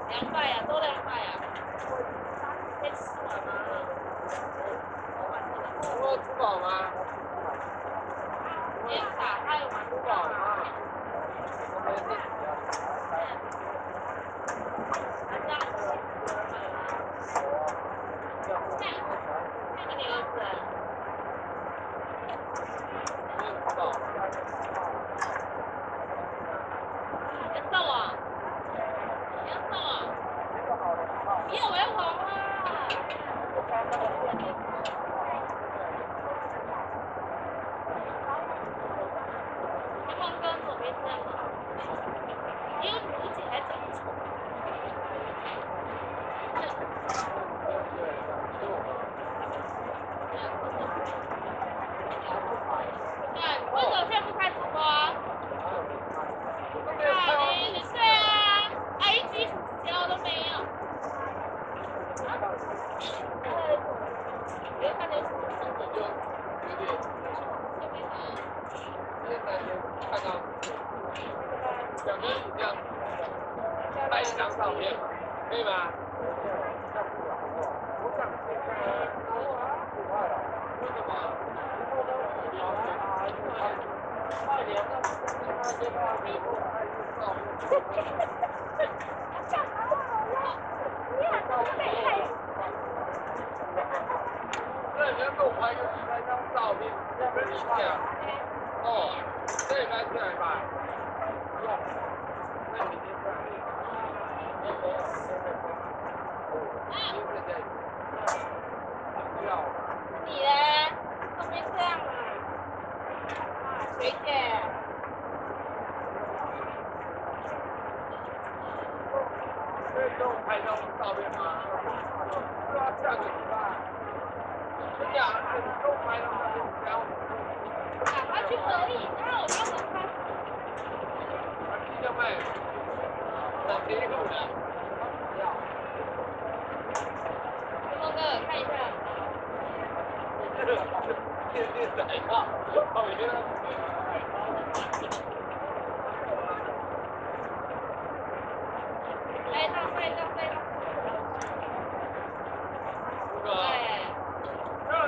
200啊，都两百啊。可以吃完吗？我吃饱吗？你打开有吃饱吗？我没事。那你儿子？你要送啊？你要送啊？你要我要黄啊！天光哥左边这样吗？因为如姐还长丑。对，为什么现在不开直播啊？啊，你对啊，啊一基础教都没有。啊？别看电视，我就有点那天看到想跟你这样拍一张照片嘛，可以吗？我想去看，为什么？那你要给我拍个拍张照片，跟你讲哦，这礼拜是礼拜，那明天在哪里？没有，现在在。要。你嘞？怎么这样啊？学姐。可以给我拍张照片吗？对啊，下个礼拜。真的，你给我拍张照片，然后。打他去可以，那我要怎么拍？啊，你要卖，老铁路的。峰哥，看一下。天天来啊！我觉得。来一张，拍一张，拍一张。哥。对。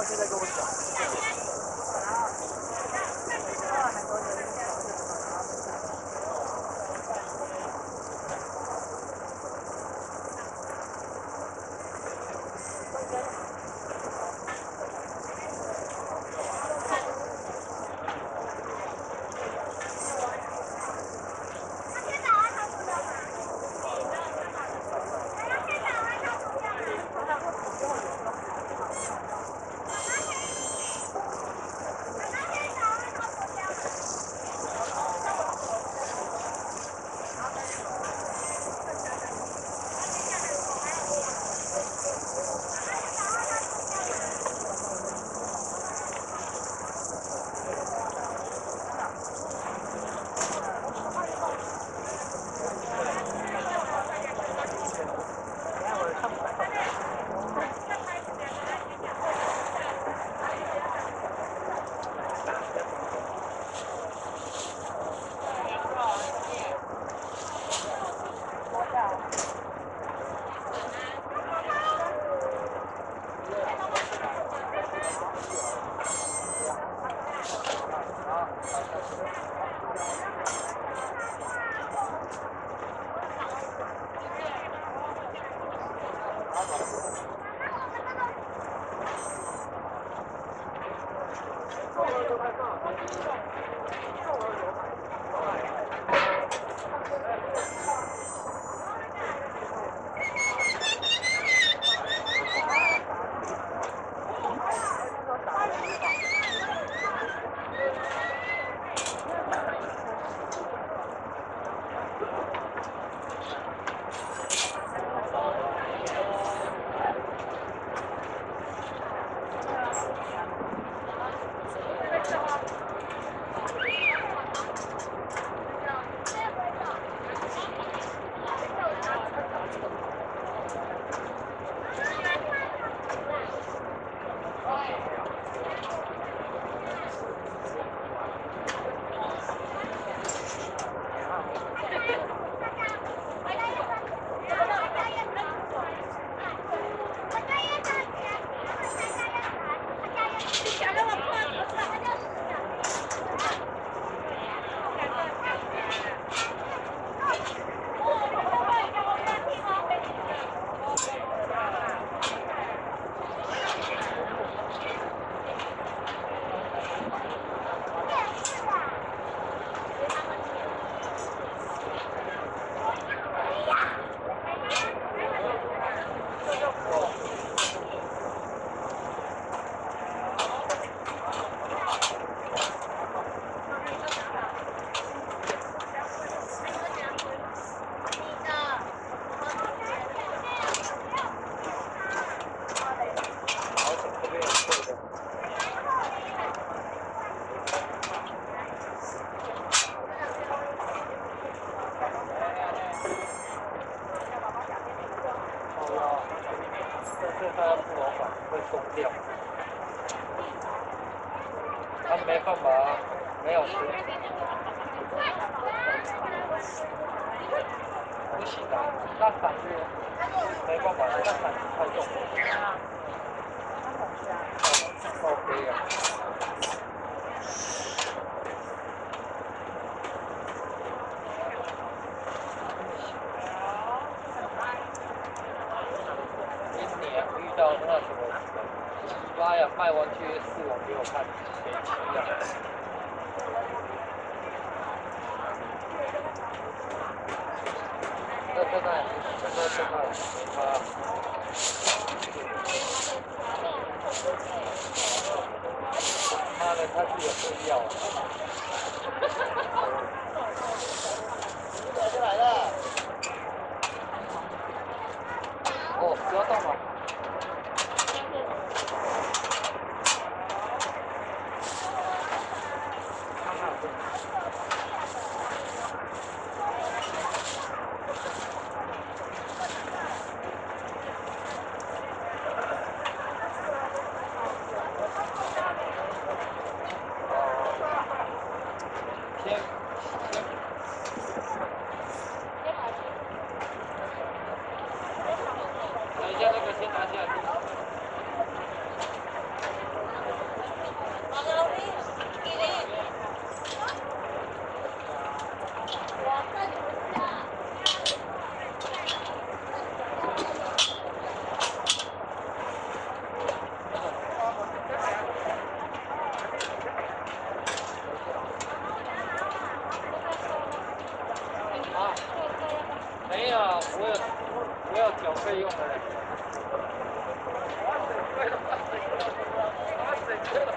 到現在跟我講。他沒辦法，沒有錢，不行啊，那傘子沒辦法，那傘子太重了。OK 啊。今年遇到那什麼雞巴呀，賣完去四網給我看，北七啊。那這那那這那沒差。媽的，他是有必要啊。來了。哦，不要動了。等一下，那個先拿下去。費用的嘞。我省費了，我省費了。